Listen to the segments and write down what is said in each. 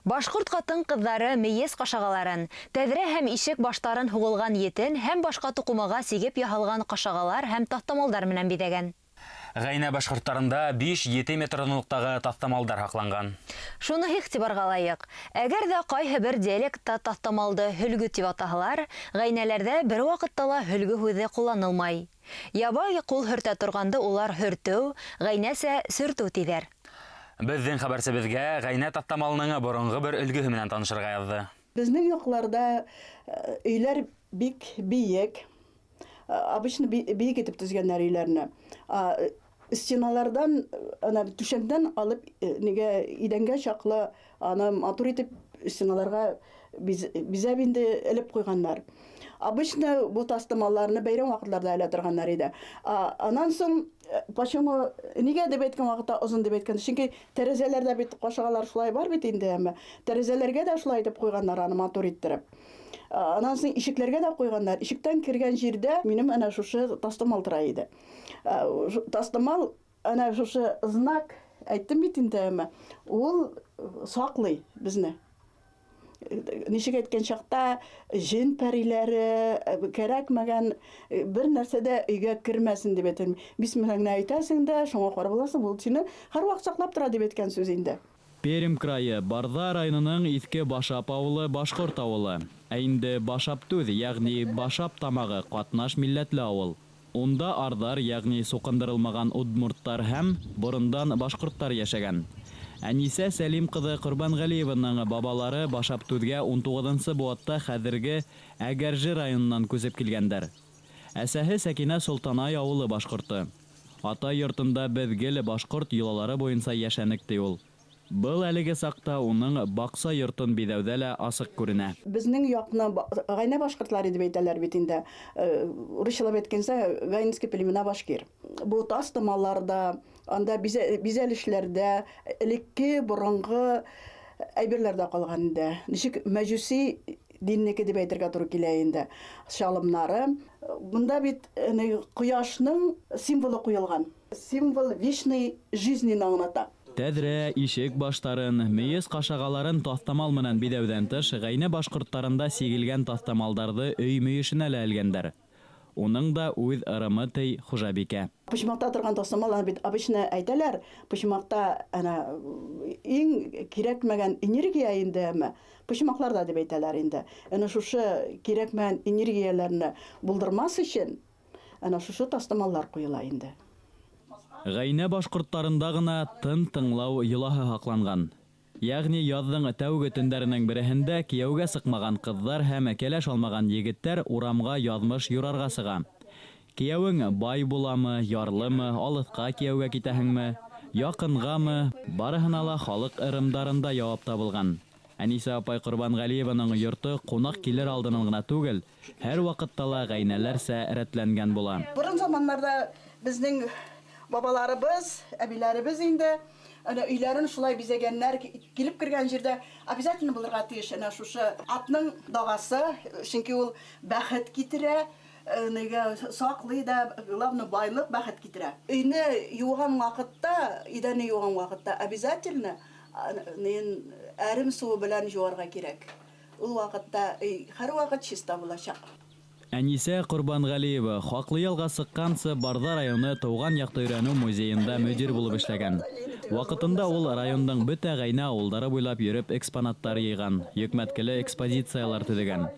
Башҡорт ҡатын-ҡыҙҙары мейес ҡашағаларын, тәҙрә һәм ишек баштарын һуғылған еттен һәм башҡа туҡымаға сигеп яһалған ҡашағалар һәм таҫтамалдар менән биҙәгән. Ғәйнә башҡорттарында 5-7 метр оҙонлоҡтағы таҫтамалдар һаҡланған. Шуны иғтибарға лайыҡ. Әгәр ҙә ҡайһы бер диалектта таҫтамалды һөлгө тип атаһалар, ғәйнәләрҙә бер ваҡытта ла һөлгө һүҙе ҡулланылмай. Ябай ҡул һөртә торғанды улар һөртөү, ғәйнәсә сөртөү тиҙәр. Беҙҙең хәбәрсебеҙгә ғәйнә таҫтамалының боронғо бер өлгөһө менән танышырға яҙҙы. Беҙҙең яҡларҙа өйҙәр бик бейек, обычно бейек итеп төҙгәндәр өйҙәрне. Стеналардан, ана түшәмдән алып нигә иҙәнгә чаҡлы аны матур итеп стеналарға бизәп инде элеп ҡуйғандар. Обычно бу таҫтамалларны бәйрәм ваҡытларҙа элә торғандар ине. Анан соң почему нигә дип әйткән ваҡытта оҙон дип әйткән? Сөнки тәрәзәләрҙә бит ҡашағалар шулай бар бит инде, әммә тәрәзәләргә дә шулай итеп ҡуйғандар аны матур иттереп. Анан соң ишекләргә дә ҡуйғандар. Ишектән кергән җирдә минем әнә шушы таҫтамал тора ине. Таҫтамал әнә шушы знак әйттем бит инде, әммә ул саҡлый безне. Ничек әйткән чакта җен пәриләре кәрәкмәгән бер нәрсә дә өйгә кермәсен дип әйтәм. Бисмиллаһны әйтәсең дә, шуңа карап буласың, бу сине һәрвакыт саклап тора дип әйткән сүз инде. Пермь крайы Барҙа районының Иҫке Башап ауылы башҡорт ауылы. Ә инде Башаптүҙ, йәғни Башап тамағы ҡатнаш милләтле ауыл. Унда арҙар, йәғни суҡындырылмаған удмурттар һәм борондан башҡорттар йәшәгән. Әнисә Сәлим ҡыҙы Ҡорбанғәлиеваның бабалары Башаптүҙгә 19-нсы быуатта хәҙерге Әгәрже районынан күсеп килгәндәр. Әсәһе Сәкинә Солтанай ауылы башҡорто. Ата йортонда беҙ гел башҡорт йолалары буйынса йәшәнек, ти ул. Был әлеге саҡта уның баҡса йортон биҙәүҙә лә асыҡ күренә. Беҙҙең яҡны ғәйнә башҡортлары тип әйтәләр бит инде. Урыҫсалап әйткәнсә, гайнский племена башкир. Бу таҫтамаларҙа, анда бизәлешләрҙә элекке боронғо әйберләр ҙә ҡалған инде. Нисек мәжүси диннеке тип әйтергә тура килә инде. Шалымнары. Бында бит ҡояшның символы ҡуйылған. Символ вечной жизни аңлата. Тәҙрә, ишек баштарын, мейес ҡашағаларын таҫтамал менән биҙәүҙән тыш, ғәйнә башҡорттарында сигелгән таҫтамалдарҙы өй мөйөшөнә лә элгәндәр. Уның да үҙ ырымы, ти хужабикә. Почмаҡта торған таҫтамал, аны бит обычно әйтәләр, почмаҡта ана иң кирәкмәгән энергия инде, әммә почмаҡларҙа тип әйтәләр инде. Ана шушы кирәкмәгән энергияләрне булдырмас өсөн ана шушы таҫтамаллар ҡуйыла инде. Ғәйнә башҡорттарында ғына тын тыңлау йолаһы һаҡланған. Йәғни яҙҙың тәүге төндәренең береһендә кейәүгә сыҡмаған ҡыҙҙар һәм кәләш алмаған егеттәр урамға яҙмыш юрарға сыға. Кейәүең бай буламы, ярлымы, алыҫҡа кейәүгә китәһеңме, яҡынғамы, барыһына ла халыҡ ырымдарында яуап табылған. Әнисә апай Ҡорбанғәлиеваның йорто ҡунаҡ килер алдынан ғына түгел, һәр ваҡытта ла ғәйнәләрсә рәтләнгән була. Борон заманнарҙа беҙҙең бабаларыбыҙ, әбиләребеҙ инде әнә өйләрен шулай бизәгәннәр, килеп кергән җирдә обязательно булырға тейеш әнә шушы атның дағасы, чөнки ул бәхет китерә, нигә саклый да, главное байлык бәхет китерә. Өйне юган вакытта, идәне юган вакытта обязательно әрем суы белән юарга кирәк. Ул вакытта өй һәр вакыт чиста булачак. Әнисә Ҡорбанғәлиева хаҡлы ялға сыҡҡансы Барҙа районы тыуған яҡты өйрәнеү музейында мөдир булып эшләгән. Ваҡытында ул райондың бөтә ғәйнә ауылдары буйлап йөрөп экспонаттар йыйған, йөкмәткеле экспозициялар төҙөгән.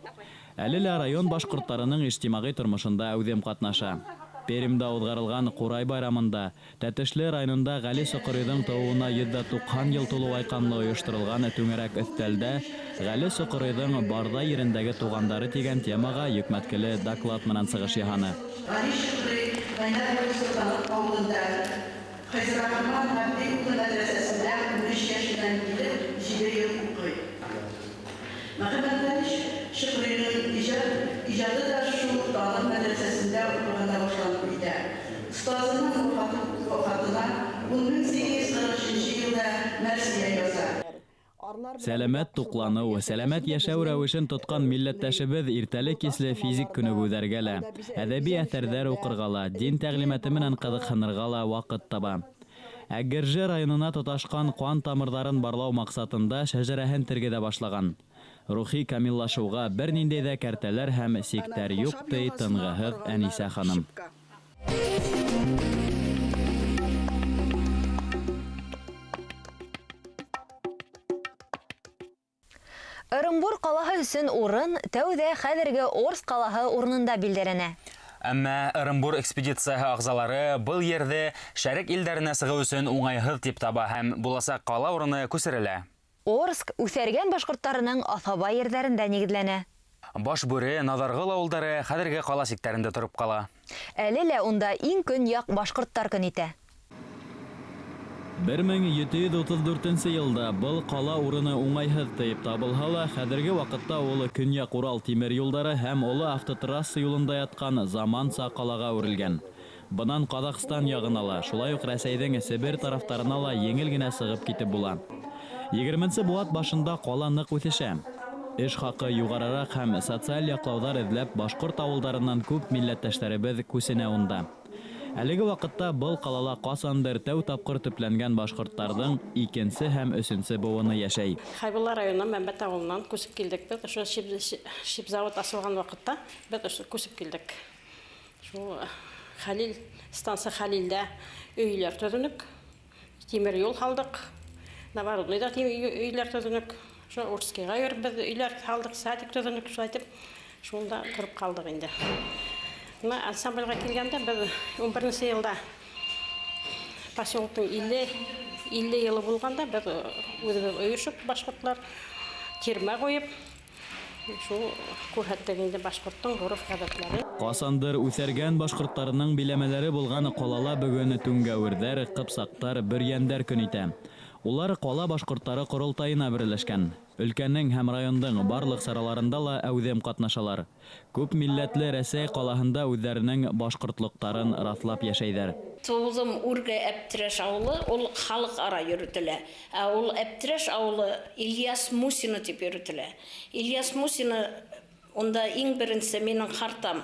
Әле лә район башҡорттарының ижтимағи тормошонда әүҙем ҡатнаша. Пермдә уҙғарылған Ҡурай байрамында Тәтешле районында Ғәли Соҡоройҙоң тыуыуына 190 йыл тулыу айҡанлы ойошторолған түңәрәк өҫтәлдә Ғәли Соҡоройҙоң Барҙа ерендәге туғандары тигән темаға йөкмәткеле доклад менән сығыш яһаны. Ғәли Соҡорой Ғәйнә Солтанов ауылында Хәйзрахман Ғәбди улы мәҙрәсәсендә 13 йәшенән килеп 7 йыл уҡый. Мөхәммәтғәли Шөкринең ижады да шул Танып мәҙрәсәсендә уҡығанда башланып китә. Остазының вафатына 1843 йылда мәрсиә яза. Сәләмәт туҡланыу, сәләмәт йәшәү рәүешен тотҡан милләттәшебеҙ иртәле-кисле физик күнегеүҙәргә лә, әҙәби әҫәрҙәр уҡырға ла, дин тәғлимәте менән ҡыҙыҡһынырға ла ваҡыт таба. Әгерже районына тоташҡан ҡан тамырҙарын барлау маҡсатында шәжәрәһен тергеҙә башлаған. Рухи камиллашыуға бер ниндәй ҙә кәртәләр һәм сиктәр юҡ, ти тынғыһыҙ Әнисә ханым. Ырымбур ҡалаһы өсөн урын тәүҙә хәҙерге Орск ҡалаһы урынында билдәләнә. Әммә Ырымбур экспедицияһы ағзалары был ерҙе шәрыҡ илдәренә сығыу өсөн уңайһыҙ тип таба һәм буласаҡ ҡала урыны күсерелә. Орск үҫәргән башҡорттарының аҫаба ерҙәрендә нигеҙләнә. Башбүре, Наҙарғол ауылдары хәҙерге ҡала сиктәрендә тороп ҡала. Әле лә унда иң көньяҡ башҡорттар көн итә. 1734 йылда был ҡала урыны уңайһыҙ тип табылһа ла, хәҙерге ваҡытта ул Көньяҡ Урал тимер юлдары һәм оло автотрасса юлында ятҡан заманса ҡалаға әүерелгән. Бынан Ҡаҙағстан яғына ла, шулай уҡ Рәсәйҙең Себер тарафтарына ла еңел генә сығып китеп була. 20-нсе быуат башында ҡала ныҡ үҫешә. Эш хаҡы юғарыраҡ һәм социаль яҡлауҙар эҙләп башҡорт ауылдарынан күп милләттәштәребеҙ күсенә унда. Әлеге ваҡытта был ҡалала ҡасандыр тәү тапҡыр төпләнгән башҡорттарҙың икенсе һәм өсөнсө быуыны йәшәй. Хәйбулла районынан Мәмбәт ауылынан күсеп килдек беҙ. Ошо шип завод асылған ваҡытта беҙ ошо күсеп килдек. Шул Хәлил, станция Хәлилдә өйләр төҙөнөк, тимер юл һалдыҡ. Наворотныйҙа өйләр төҙөнөк. Шул Орскийға йөрөп беҙ өйләр һалдыҡ, садик төҙөнөк, шулай итеп шунда тороп ҡалдыҡ инде. Бына ансамблға килгәндә беҙ 11-нсе йылда поселоктың 50 йылы булғанда беҙ үҙебеҙ ойошоп башҡортлар тирмә ҡуйып шул күрһәттек инде башҡорттоң ғөрөф-ғәҙәттәре. Ҡасандыр үҫәргән башҡорттарының биләмәләре булған ҡалала бөгөн түңгәүерҙәр, ҡыпсаҡтар, бөрйәндәр көн итә. Улар ҡала башҡорттары ҡоролтайына берләшкән. Өлкәнең һәм райондың барлыҡ сараларында ла әүҙем ҡатнашалар. Күп милләтле Рәсәй ҡалаһында үҙҙәренең башҡортлоҡтарын раҫлап йәшәйҙәр. Тыуҙым Үргә Әптерәш ауылы, ул халыҡ ара йөрөтөлә. Ә ул Әптерәш ауылы Ильяс Мусина тип йөрөтөлә. Ильяс Мусина унда иң беренсе минең ҡартам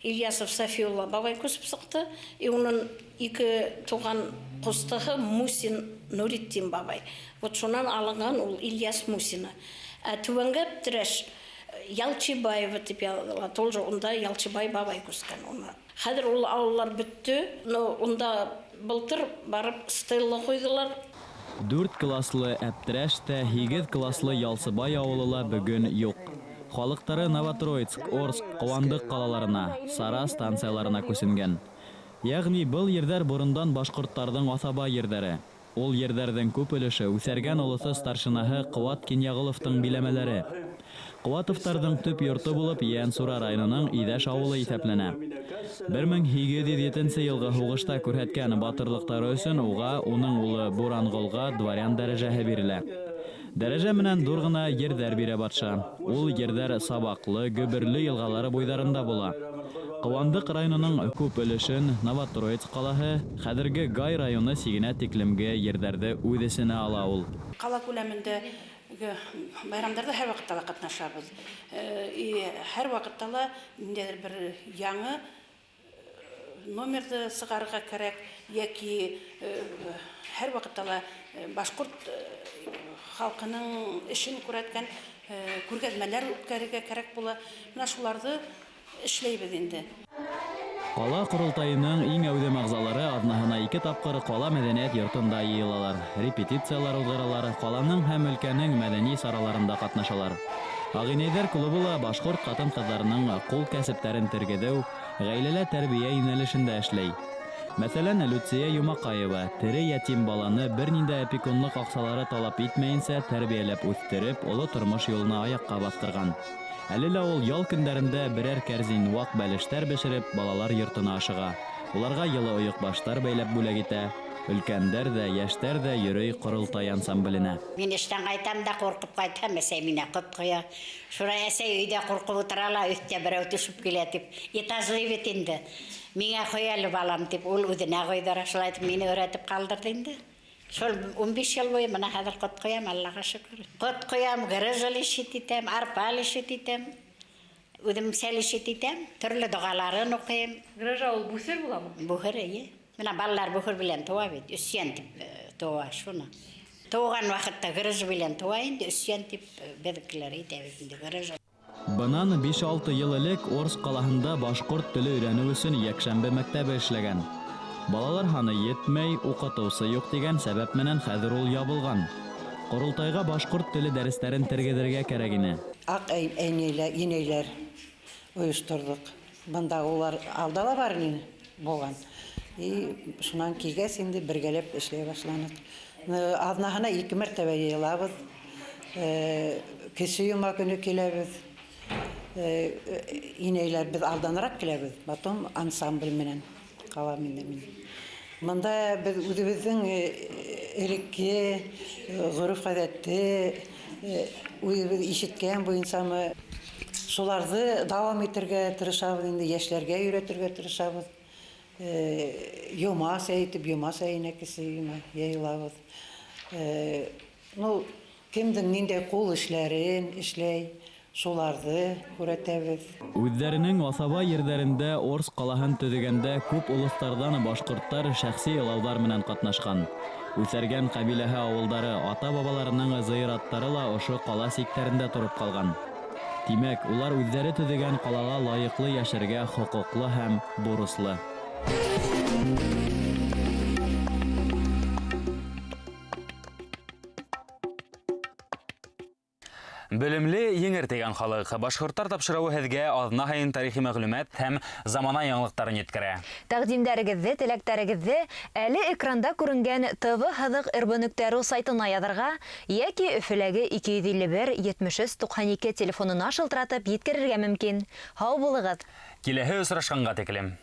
Ильясов Сафиулла бабай күсеп сыҡты. И уның ике туған ҡустыһы Мусин Нуритдин бабай. Вот шунан алынған ул Ильяс Мусина. Ә түбәнге Әптерәш Ялчибаева тип яҙыла. Тоже унда Ялчибай бабай күскән уны. Хәҙер ул ауыллар бөттө, но унда былтыр барып стелла ҡуйҙылар. 4 класслы Әптерәш тә 8 класслы Ялсыбай ауылы ла бөгөн юҡ. Халыҡтары Новотроицк, Орск, Ҡыуандыҡ ҡалаларына, Сара станцияларына күсенгән. Йәғни был ерҙәр борондан башҡорттарҙың аҫаба ерҙәре. Ул ерҙәрҙең күп өлөшө үҫәргән олоҫо старшинаһы Ҡыуат Кинйәғоловтың биләмәләре. Ҡыуатовтарҙың төп йорто булып Йәнсура районының Иҙәш ауылы иҫәпләнә. 1807 йылғы һуғышта күрһәткән батырлыҡтары өсөн уға уның улы Буранғолға дворян дәрәжәһе бирелә. Дәрәжә менән ҙур ғына ерҙәр бирә батша. Ул ерҙәр Сабаҡлы, Гөбөрлө йылғалары буйҙарында була. Ҡыуандыҡ районының күп өлөшөн Новотроицк ҡалаһы, хәҙерге Гай районы сигенә тиклемге ерҙәрҙе үҙ эсенә ала ул. Ҡала күләмендә байрамдарҙа һәр ваҡытта ла ҡатнашабыҙ. Һәр ваҡытта ла ниндәйҙер бер яңы номерҙы сығарырға кәрәк, йәки һәр ваҡытта ла башҡорт халҡының эшен күрһәткән күргәҙмәләр үткәрергә кәрәк була. Бына шуларҙы эшләйбеҙ инде. Ҡала ҡоролтайының иң әүҙем ағзалары аҙнаһына 2 тапҡыр ҡала мәҙәниәт йортонда йыйылалар, репетициялар уҙғаралар, ҡаланың һәм өлкәнең мәҙәни сараларында ҡатнашалар. Ағинәйҙәр клубы ла башҡорт ҡатын-ҡыҙҙарының ҡул кәсептәрен тергеҙеү, ғаиләлә тәрбиә йүнәлешендә эшләй. Мәҫәлән, Люция Юмаҡаева тере ятим баланы бер ниндәй опекунлыҡ аҡсалары талап итмәйенсә тәрбиәләп үҫтереп, оло тормош юлына аяҡҡа баҫтырған. Әле лә ул ял көндәрендә берәр кәрзин ваҡ бәлештәр бешереп, балалар йортона ашыға. Уларға йылы ойоҡбаштар бәйләп бүләк итә. Өлкәндәр ҙә, йәштәр ҙә йөрөй ҡоролтай ансамбленә. Мин эштән ҡайтам да ҡурҡып ҡайтам, әсәй мине ҡот ҡоя. Шунан әсәй өйҙә ҡурҡып ултыра ла, өҫтә берәү төшөп килә тип. Этажлы бит инде. Миңә ҡой әле балам тип, ул үҙенә ҡойҙора. Шулай итеп мине өйрәтеп ҡалдырҙы инде. Шул 15 йыл буйы бына хәҙер ҡот ҡоям, Аллаға шөкөр. Ҡот ҡоям, грыжа лишит итәм, арпа лишит итәм, үҙемсә лишит итәм, төрлө доғаларын уҡыйым. Грыжа ул бүҫер буламы? Бүҫер, эйе. Менә балалар бөхөр белән туа бит, өсйән дип туа шуны. Туган вакытта грыжа белән туа инде, өсйән дип беҙҙекеләр әйтә бит инде грыжа. Бынан 5-6 йыл элек Орск ҡалаһында башҡорт теле өйрәнеү өсөн йәкшәмбе мәктәбе эшләгән. Балалар һаны етмәй, уҡытыусы юҡ тигән сәбәп менән хәҙер ул ябылған. Ҡоролтайға башҡорт теле дәрестәрен тергеҙергә кәрәк ине. Аҡ инәйләр ойошторҙоҡ. Бында улар алда ла бар ине булған. И шунан килгәс инде бергәләп эшләй башланыҡ. Аҙнаһына 2 мәртәбә йыйылабыҙ. Кесе йома көнө киләбеҙ. Инәйләр беҙ алданыраҡ киләбеҙ. Потом ансамбль менән ҡалам инде мин. Бында беҙ үҙебеҙҙең элекке ғөрөф-ғәҙәтте үҙебеҙ ишеткән буйынсамы шуларҙы дауам итергә тырышабыҙ инде, йәшләргә өйрәтергә тырышабыҙ. Йома сәй итеп, йома сәйенә кесе йома йыйылабыҙ. Ну, кемдең ниндәй ҡул эшләрен эшләй, шуларҙы күрәтәбеҙ. Үҙҙәренең аҫаба ерҙәрендә Орск ҡалаһын төҙөгәндә күп улуҫтарҙан башҡорттар шәхси ылауҙар менән ҡатнашҡан. Үҫәргән ҡәбиләһе ауылдары, ата-бабаларының зыяраттары ла ошо ҡала сиктәрендә тороп ҡалған. Тимәк, улар үҙҙәре төҙөгән ҡалала лайыҡлы йәшәргә хоҡуҡлы һәм бурыслы. Белемле еңер тигән халыҡ. Башҡорттар тапшырыуы һеҙгә аҙна һайын тарихи мәғлүмәт һәм замана яңылыҡтарын еткерә. Тәҡдимдәрегеҙҙе, теләктәрегеҙҙе әле экранда күренгән tv-rb.ru сайтына яҙырға йәки Өфөләге 251 73 92 телефонына шылтыратып еткерергә мөмкин. Һау булығыҙ. Киләһе осрашҡанға тиклем.